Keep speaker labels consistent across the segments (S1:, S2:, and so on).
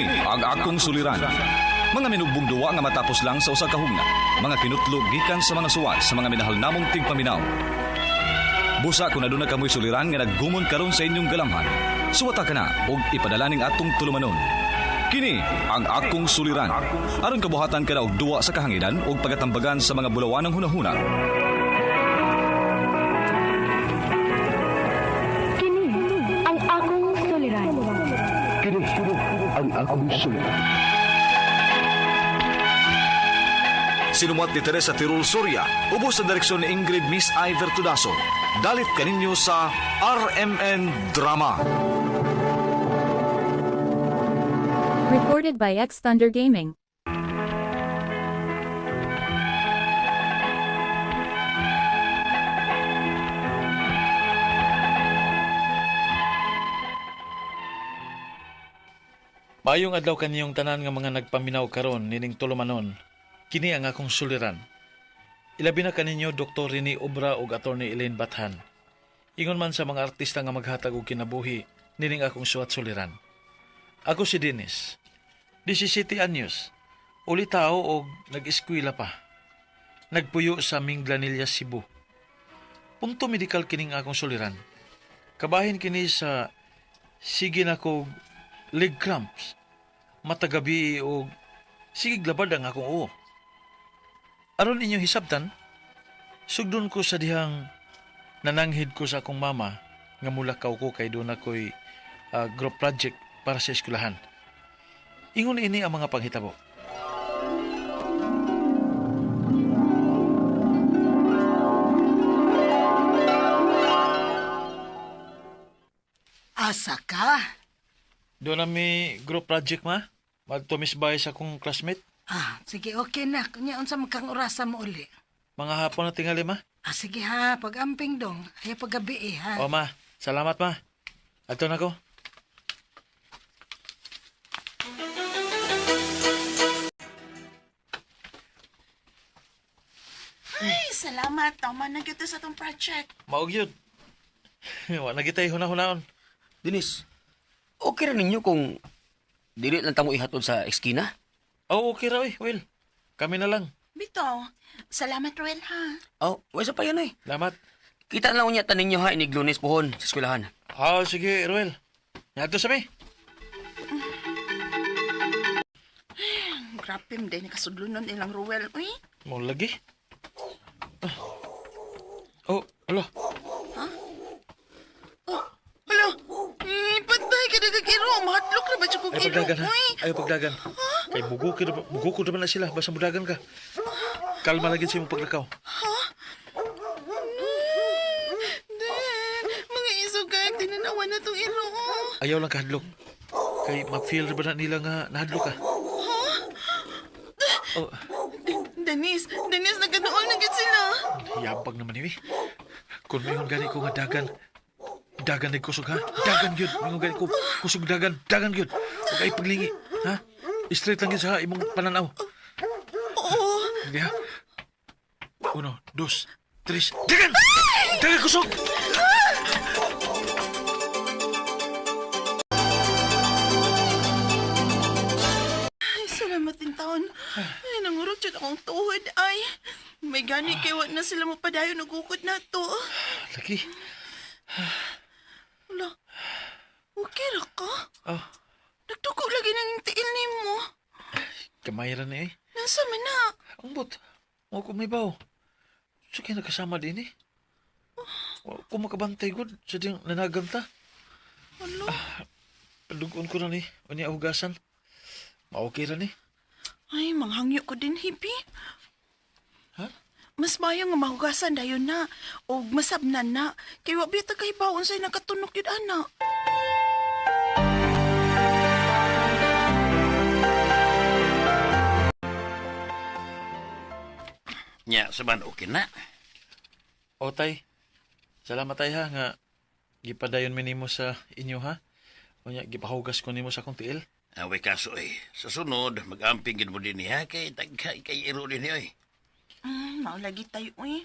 S1: Kini ang akong suliran. Mga minugbong duwa nga matapos lang sa usa ka hugna. Mga kinutlo gikan sa mga suwat sa mga minahal namong tigpaminaw. Busa kung aduna kamoy suliran nga naggumon karon sa inyong galamhan. Suwata ka na og ipadala ning atong tulumanon. Kini ang akong suliran. Aron kabuhatan ka na og duwa sa kahanginan og pagatambagan sa mga bulawanang hunahuna.
S2: Kini ang akong suliran.
S3: Kini ang akong suliran.
S1: Sinumat ni Teresa Tirul Soria, ubos sa direksyon ni Ingrid Miss Iver Tudaso. Dalit kaninyo sa RMN Drama.
S4: Recorded by X Thunder Gaming.
S5: Maayong adlaw kaniyong tanan nga mga nagpaminaw karon nining tulumanon. Kini ang akong suliran. Ilabi na kaninyo Dr. Rene Obra ug Attorney Elaine Bathan. Ingon man sa mga artista nga maghatag og kinabuhi nining akong suwat suliran. Ako si Dennis. 17 anyos. Uli tao og nag-eskwela pa. Nagpuyo sa Minglanilla, Cebu. Punto medikal kining akong suliran. Kabahin kini sa sige na ko leg cramps. Matagabi o sige labad ang akong uo. Aron inyong hisabtan, sugdon ko sa dihang nananghid ko sa akong mama nga mulakaw ko kay doon ako'y group project para sa eskwelahan. Ingon ini ang mga panghitabo.
S6: Asa ka?
S5: Doon na may group project ma. Magtumisbay sa akong classmate.
S6: Ah, sige, okay na. Kunya, unsa man kang orasa mo uli?
S5: Mga hapon na tingali ma.
S6: Ah, sige ha, pag-amping dong. Ay, paggabi eh, ha.
S5: O ma, salamat ma. Ato na ko.
S7: Ay, salamat. Tama na kita sa itong project.
S5: Maog yun. Wa na gitay hunahunahon.
S8: Dinis, okay ra ninyo kung dili lang tamo ihatod sa eskina?
S5: Oh, okay ra oy, Will. Kami na lang.
S7: Bitaw, salamat, Ruel, ha?
S8: Oh, wala sa pa yan eh.
S5: Salamat.
S8: Kita na lang unya tanin ninyo ha, inig Lunes pohon sa eskwelahan.
S5: Ah, sige, Ruel. Ngadto sa mi.
S7: Grabe, hindi nakasudlo nun ilang Ruel. Uy,
S5: Mo lagi. Ah. Oh, ala.
S7: oh, hala. Eh, patay ka na kagiro. Mahatlok na ba siya kong
S5: Ay
S7: iro?
S5: pagdagan ha.
S7: Uy,
S5: Ay pagdagan. Kay bugo ko bugo ko naman na sila basta mudagan ka. Kalma lagi sa imong paglakaw.
S7: Den, mga isog ka, tinanawan na tong iro. oh.
S5: Ayaw lang kahadlok. Kay ma-feel ra ba na nila nga nahadlok ka? Oh,
S7: Denise, Denise, nagkanool na gid sila.
S5: yabag naman ni. Kung mayroon gani ko nga dagan, dagan ni kusog ha. Dagan gyud, mayroon gani ko kusog dagan, dagan gyud. Ug ay paglingi, ha? Straight lang gyud sa imong pananaw.
S7: Oo.
S5: Hindi ha? Uno, dos, tres, dagan! Dagan kusog!
S7: Ay, salamat din taon. Ay, nangurot yun akong tuhod ay. May gani kay wa na sila mapadayon nagukod na to.
S5: Lagi.
S7: Wala. Okay ra ka?
S5: Oh,
S7: Nagdugo lagi ng tiil nimo.
S5: kamay ra ni eh.
S7: Nasa man na?
S5: Ang bot. Mo ko may baw. Sige, nakasama din eh. Wa ko makabantay gud sa diyang nanaganta.
S7: Ano?
S5: Padugon ko na ni. Unya hugasan. Ma-okay ra ni.
S7: Ay, manghangyo ko din, hippie.
S5: Ha?
S7: Mas mayo nga mahugasan dayon na. O masabnan na. Kay wa bita kay baon say nakatunok yun, ana.
S9: Nya, saban okay na.
S5: O tay. Salamat tay ha nga gipadayon mi nimo sa inyo ha. Unya gipahugas ko nimo sa akong tiil.
S9: Away kaso eh. Sa sunod, mag-amping gid mo din niya kay tagka kay iro din niya eh.
S7: Mao lagi tayo, uy.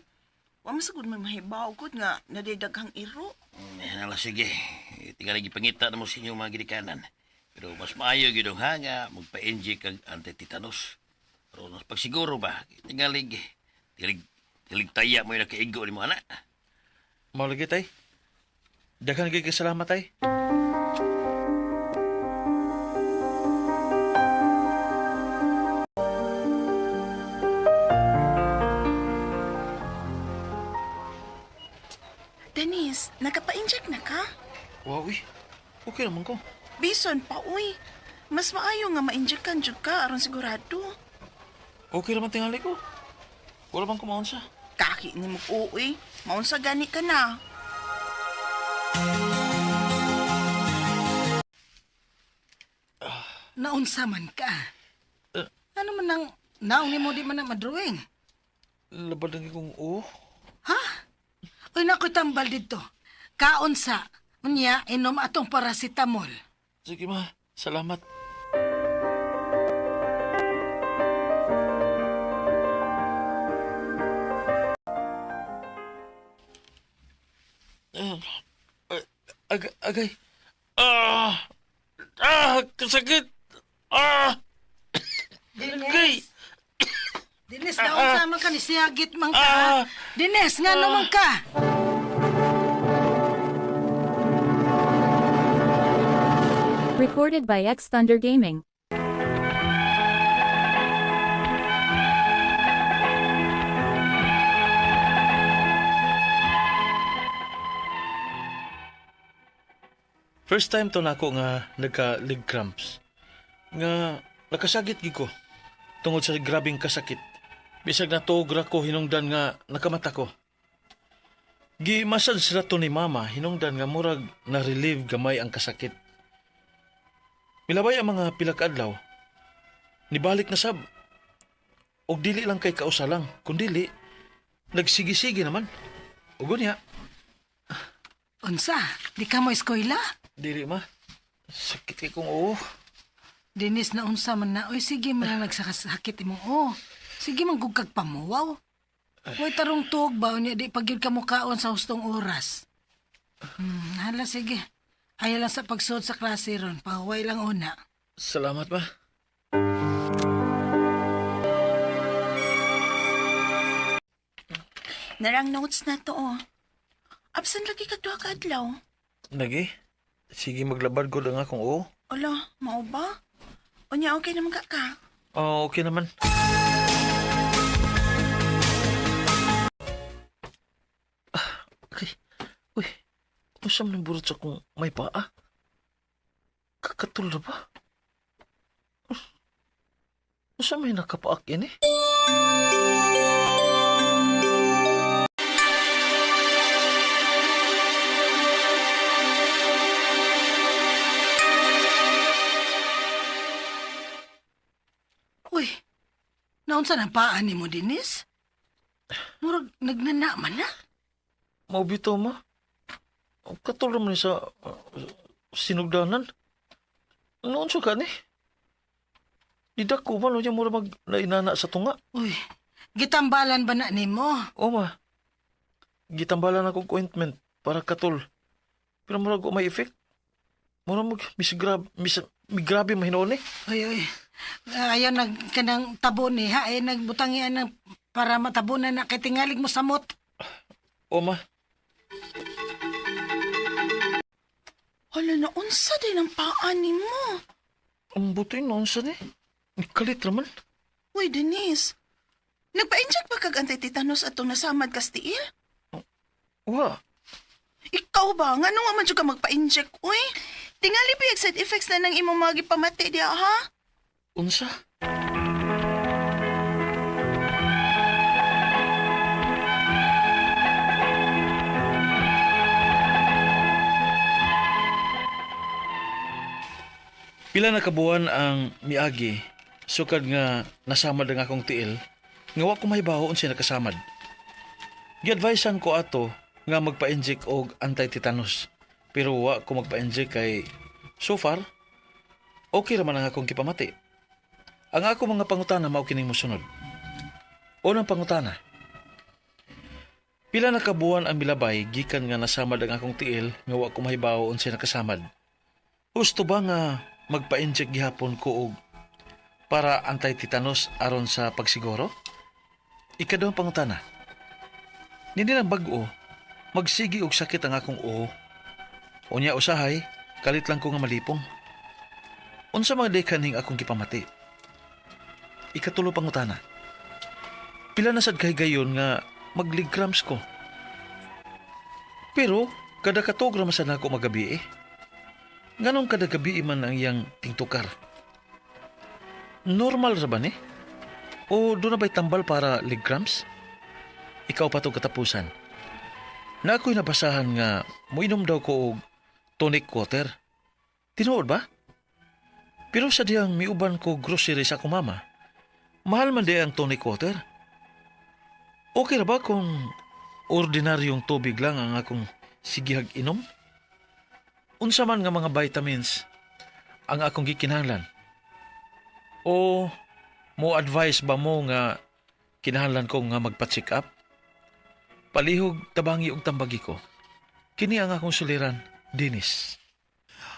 S7: Wa masugod may mahibaw gud nga nadaydaghang iro.
S9: Nala sige. Tingali gipangita na mo sa inyong mga ginikanan. Pero mas maayo gyud ang hanga magpa-inject kag anti-tetanus. Pero mas pagsiguro ba, tingalig tilig tilig taya mo yung nakaigo ni mo ana.
S5: Mao lagi tay. Daghan gyud kay salamat tay.
S7: Dennis, nagpa-inject na ka?
S5: Wow, uy. Okay naman ko.
S7: Bison pa, uy. Mas maayo nga ma-inject kan jud ka aron sigurado.
S5: Okay naman tingali ko. Wala bang kumaon sa?
S7: Kaki ni mo uy. Maunsa gani ka na.
S6: Naunsa man ka. Ano man ang naong nimo di man na madrawing?
S5: Labad lang kong oo.
S6: Ha? Uy, nakoy tambal dito. Kaon sa. Unya, inom atong paracetamol.
S5: Sige ma, salamat. Ah, agay. Ah! Ah! Kasakit! Ah! Agay!
S6: Dines, naunsa man ka ni siyagit man ka.
S5: Ah!
S6: Dines, nga naman ka.
S4: Recorded by X Thunder Gaming.
S5: First time to nako nga nagka leg cramps. Nga nakasagit gid ko tungod sa grabing kasakit. Bisag natuog ra ko hinungdan nga nakamata ko. Gi-massage ra to ni mama hinungdan nga murag na-relieve gamay ang kasakit. Milabay ang mga pila ka adlaw. Nibalik na sab. Og dili lang kay kausa lang, kundili nagsigi-sige naman. Ug unya,
S6: Unsa, di ka mo eskwela?
S5: dili ma. Sakit kay kong oo.
S6: Dinis na unsa man na. Uy, sige man lang nagsakasakit imong oh. Sige man gug kag pamuwaw. Uy, tarong tuog ba? Unya, di pag yun ka mukaon sa hustong oras. Hala, sige. Ayaw lang sa pagsuod sa klase ron. Pahuway lang una.
S5: Salamat ma.
S7: Narang notes na to, oh. Absent lagi ka duha ka adlaw.
S5: Nagi? Sige, maglabad ko lang akong oo.
S7: Ala, mao ba? Unya, okay naman ka ka.
S5: Oh, okay naman. Ah, okay. Uy, usam ng burot sa kong may paa. Kakatul na ba? Usam may nakapaak ini?
S6: Uy, naunsa na paa ni mo, Dinis? Murag nagnana man na.
S5: Maubito ma. Katul naman ni sa sinugdanan. Noon sa ka ni? Didak ko ba no niya mura mag nainana sa tunga?
S6: Uy, gitambalan ba na nimo?
S5: O ma, gitambalan akong ointment para katul. Pero murag wa may effect. Mura mag misgrab, mis, migrabe mahinoon eh.
S6: Uy, uy. Ayaw nag kanang tabo ni ha, ay nagbutangian ng para matabunan na kay tingalig mo samot.
S5: O ma,
S7: Hala na, unsa din ang paa nimo?
S5: ang buti noon sa ni. Kalit naman.
S7: Uy, Denise. Nagpa-inject ba kag anti-tetanus atong nasamad kas tiil?
S5: Wa,
S7: Ikaw ba? Nga nung man jud ka magpa-inject, uy? Tingali pa yung side effects na ng imong mga gipamati diha, ha?
S5: unsa? Pila na kabuan ang miagi sukad nga nasamad ang akong tiil nga wa ko mahibaw unsay nakasamad. Giadvisean ko ato nga magpa-inject og anti-tetanus pero wa ko magpa-inject kay so far okay ra man ang akong gipamati. Ang ako mga pangutana mao kining mosunod. Unang pangutana. Pila na kabuan ang milabay gikan nga nasamad ang akong tiil nga wa ko mahibaw unsay nakasamad. Husto ba nga Magpa-inject gihapon ko og para anti-tetanus aron sa pagsiguro? Ikaduhang pangutana. Nini lang bag-o, magsigi og sakit ang akong uho. Unya usahay, kalit lang ko nga malipong. Unsa mga dekaning akong gipamati? Ikatulo pangutana. Pila na sad kahigayon nga mag-leg cramps ko. Pero kada katog ra man sad nako magabi eh. Nganong kada gabi man ang iyang tingtukar? Normal ra ba ni? O doon na ba'y tambal para leg cramps? Ikaw pa to katapusan. Na ako'y nabasahan nga moinom daw ko og tonic water. Tinuod ba? Pero sa diyang miuban ko grocery sa akong mama, mahal man di ang tonic water. Okay ra ba kung ordinaryong tubig lang ang akong sigihag inom? Unsa man nga mga vitamins ang akong gikinahanglan? O mo advice ba mo nga kinahanglan ko nga magpa-check up? Palihog tabangi og tambagi ko. Kini ang akong suliran, Dennis.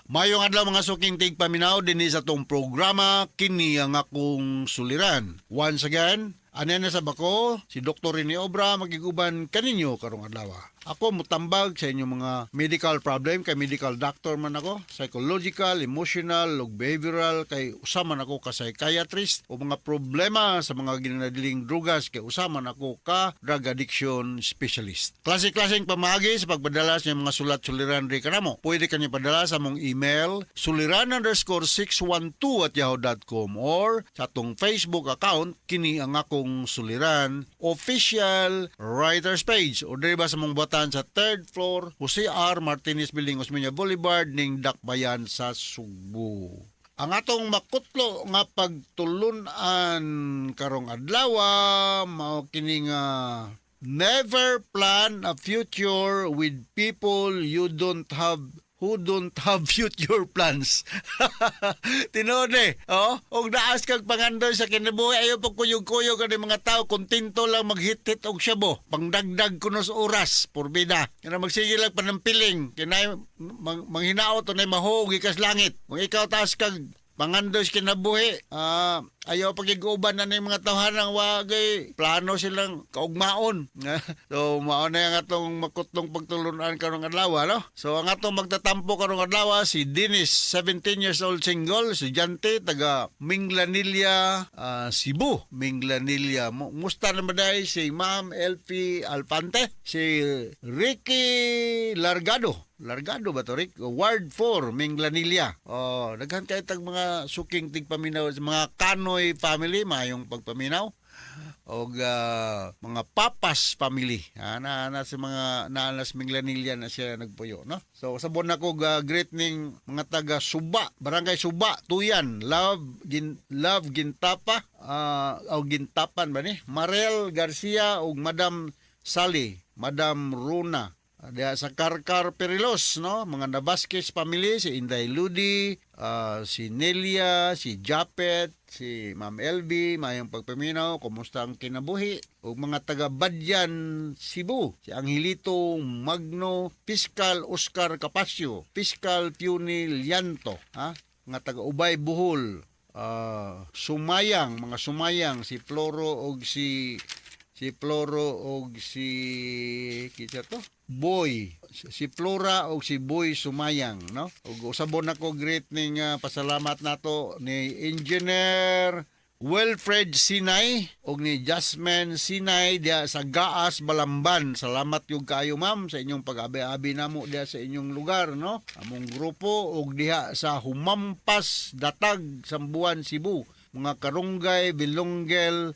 S10: Mayong adlaw mga suking tigpaminaw dinhi sa atong programa kini ang akong suliran. Once again, ane na sa bako si Dr. Rene Obra makig-uban kaninyo karong adlaw. Ako mutambag sa inyong mga medical problem kay medical doctor man ako, psychological, emotional ug behavioral kay usa man ako ka psychiatrist o mga problema sa mga ginanadiling drugas kay usa man ako ka drug addiction specialist. Klase-klaseng pamaagi sa pagpadala sa inyong mga sulat suliran ri kanamo. Pwede kanyo padala sa among email suliran_612@yahoo.com or sa atong Facebook account kini ang akong suliran official writers page o diri ba sa among buhatan sa third floor Jose R. Martinez Building, Osmeña Boulevard ning Dakbayan sa Sugbo. Ang atong makutlo nga pagtulunan karong adlaw mao kini nga never plan a future with people you don't have who don't have future plans. Tinuod eh. Oh, og naas kag pangandoy sa kinabuhi ayo pag kuyog-kuyog ani mga tao kontento lang maghit-hit og shabu. Pangdagdag kuno sa oras porbida. Kana magsige lang panampiling kinay manghinaot unay mahog gikas langit. Kung ikaw taas kag pangandoy sa kinabuhi, ayaw pagiguban na ng mga tawhanang wagay plano silang kaugmaon. So mao na ang atong makutlong pagtulunan karong adlaw, no? So ang atong magtatampo karong adlaw si Dennis, 17 years old, single, estudyante taga Minglanilla, Cebu. Minglanilla. Musta naman dahil si Ma'am Elfie Alfante, si Ricky Largado. Largado ba to, Rick? Ward 4, Minglanilla. Oh, daghan kay tag mga suking tigpaminaw, mga Kanoy family, maayong pagpaminaw. Og mga Papas family. Na sa mga naanas Minglanilla na siya nagpuyo, no? So sabon nako great ning mga taga Suba, Barangay Suba, Tuyan, Love Gintapa, o Gintapan ba ni? Marel Garcia ug Madam Sally, Madam Runa. Diha sa Karkar Perilos, no? Mga Navasquez family, si Inday Ludi, si Nelia, si Japet, si Ma'am LB, mayong pagpaminaw, kumusta ang kinabuhi? Ug mga taga Badyan, Cebu, si Angelito Magno, Fiscal Oscar Capasio, Fiscal Fiuni Lianto, ha? Mga taga Ubay Bohol, Sumayang, mga Sumayang, si Floro og si kinsa to? Boy. Si Flora og si Boy Sumayang, no? Ug usabon nako great ning pasalamat nato ni Engineer Wilfred Sinay og ni Jasmine Sinay diha sa Gaas Balamban. Salamat yung kaayo, ma'am, sa inyong pag-abi-abi namo diha sa inyong lugar, no? Among grupo og diha sa Humampas Datag, Sambuan, Cebu. Mga Karunggay, Bilonggel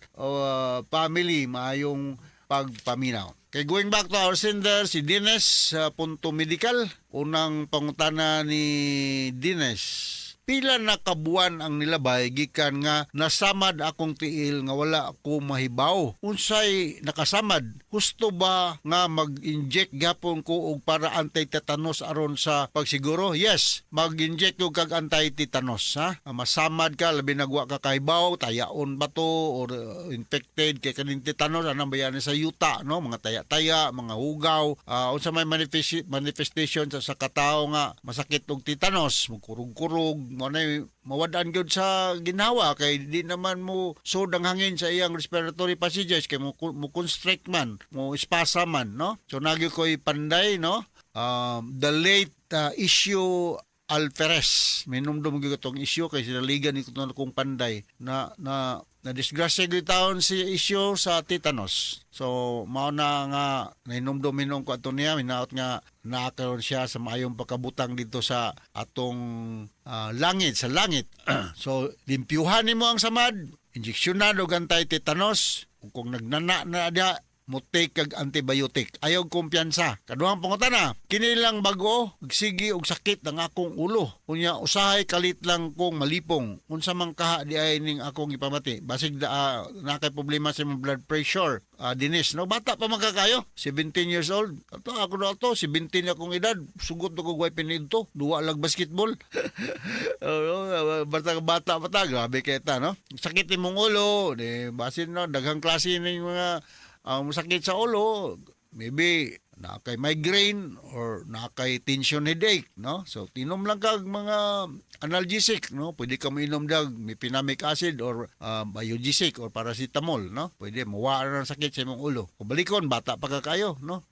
S10: family, maayong pagpaminaw. Okay, going back to our sender, si Dines punto medical. Unang pangutana ni Dines: Pila na kabuan ang nilabay gikan nga nasamad akong tiil nga wala ako mahibaw? Unsay nakasamad? Husto ba nga mag-inject gyapon ko og para anti-tetanus aron sa pagsiguro? Yes, mag-inject og kag anti-tetanus, ha. Masamad ka labi nagwa ka kahibaw, tayaon ba to or infected kay kaning tetanus anang bayan sa yuta, no? Mga taya-taya, mga hugaw, unsa may manifestation sa katawo nga masakit og tetanus, magkurog-kurog, Mo na mawadaan gyud sa ginhawa kay di naman mo sud ang hangin sa iyang respiratory passages kay mo constrict man, mo espasa man, no? So nagyo ko'y panday, no? The late issue Alferes. Minumdum gyud itong issue kay sinaligan ni kuno kong panday na na na disgrasya gyud taon si issue sa tetanus. So mao na nga nahinumdum hinom ko ato niya, hinaot nga naakaron siya sa maayong pagkabutang dito sa atong langit, sa langit. So limpyuhan nimo ang samad, injeksyonan og anti-tetanus. Kung nagnana na diha, mo take kag antibiotic. Ayaw kumpiyansa. Kaduhang pangutana, kini lang bago, sige og sakit ang akong ulo. Unya usahay kalit lang kong malipong. Unsa man kaha di ay ning akong ipamati. Basig da naa kay problema sa imong blood pressure. Dinis, no? Bata pa man kakayo, 17 years old. Ato ako na ato, 17 akong edad. Sugot na ko way pinidto. Duwa lag basketball. Oo, basta bata pa ta, grabe kay ta, no? Sakit imong ulo, di basin no, daghang klase ning mga sakit sa ulo, maybe na kay migraine or na kay tension headache, no? So tinom lang kag mga analgesic, no? Pwede ka mainom dag mefenamic acid or biogesic or paracetamol, no? Pwede mawala ng sakit sa imong ulo. Kung balikon, bata pa ka kayo, no?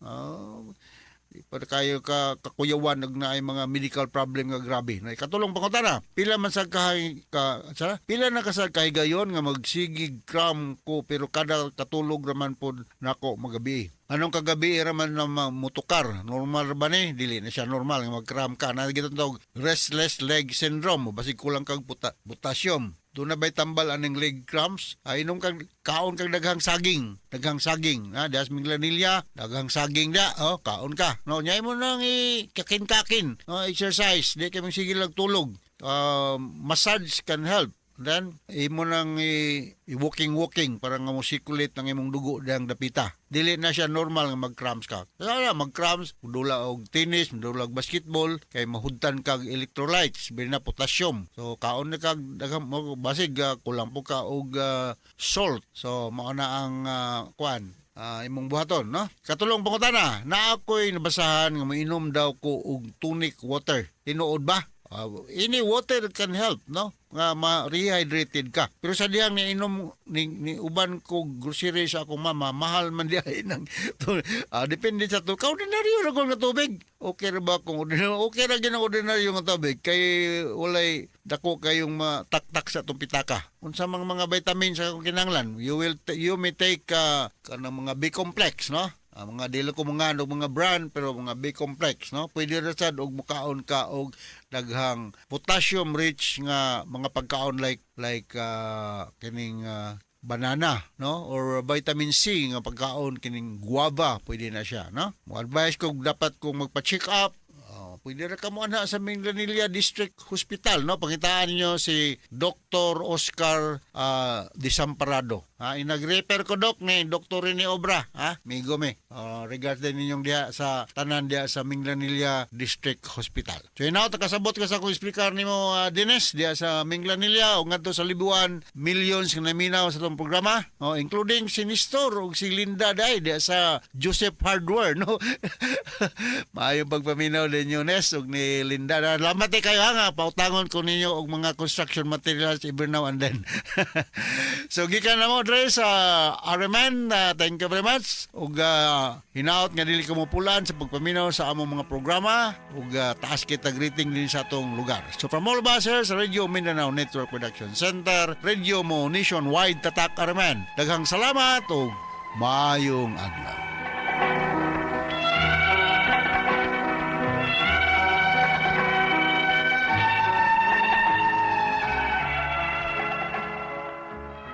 S10: Di pa kayo ka kakuyawan nag naay mga medical problem nga grabe. Na ikatulong pangutana, pila man sa kahay ka sa pila na ka sa kahigayon nga magsigig cramp ko pero kada katulog raman pod nako magabi. Anong kagabi ra man na mutukar? Normal ba ni? Dili na siya normal nga mag-cramp ka. Na gitong tawag restless leg syndrome. Basig kulang kag potassium. Doon na ba'y tambal aning leg cramps? Ay, inom kag kaon kag daghang saging. Daghang saging. Ha, dias Minglanilla, daghang saging da. Oh, kaon ka. No, nyay mo nang i kakin-kakin. No, exercise, di kay sige lang tulog. Massage can help. Then, imo nang i-walking-walking para nga mo circulate ang imong dugo diyang dapita. Dili na siya normal nga mag-cramps ka. Kaya mag-cramps, dula og tennis, dula og basketball, kay mahudtan kag electrolytes, bili na potassium. So kaon na kag daghang mo basig kulang po ka og salt. So mao na ang kuan imong buhaton, no? Katulong pangutana, naa ko'y nabasahan nga moinom daw ko og tonic water. Tinuod ba? Any water can help, no? Nga ma-rehydrated ka. Pero sa diyang niinom ni uban ko grocery sa akong mama, mahal man diay nang depende sa to. Ka ordinaryo ra ko nga tubig. Okay ra ba kung ordinaryo? Okay ra gyud ang ordinaryo nga tubig kay walay dako kayong mataktak sa atong pitaka. Unsa mang mga vitamins sa akong kinahanglan? You may take kanang mga B complex, no? Mga dili ko mga og mga brand pero mga B complex, no? Pwede ra sad og mukaon ka og daghang potassium rich nga mga pagkaon like kining banana, no, or vitamin C nga pagkaon, kining guava, pwede na siya, no? Mo advice ko dapat kung magpa-check up. Oh, pwede ra kamo ana sa Minglanilla District Hospital, no? Pangitaan niyo si Dr. Oscar Desamparado. Ha, inag-refer ko, doc, ni Dr. Rene Obra, ha? Migo me. Regards din ninyong diha sa tanan diha sa Minglanilla District Hospital. So inaw ta kasabot ka sa akong explicar nimo, Dennis, diha sa Minglanilla o ngadto sa Libuan, millions nga naminaw sa atong programa, oh, including si Nestor ug si Linda dai diha sa Joseph Hardware, no? Maayong pagpaminaw ninyo, Nes, ug ni Linda. Salamat eh kayo ha nga pautangon ko ninyo og mga construction materials every now and then. So gikan na mo dre sa RMN, thank you very much. Ug hinaot nga dili ka mo pulan sa pagpaminaw sa among mga programa ug taas kita greeting din sa atong lugar. So from all of us here sa Radio Mindanao Network Production Center, Radio Mo Nationwide, Tatak RMN. Daghang salamat ug maayong adlaw.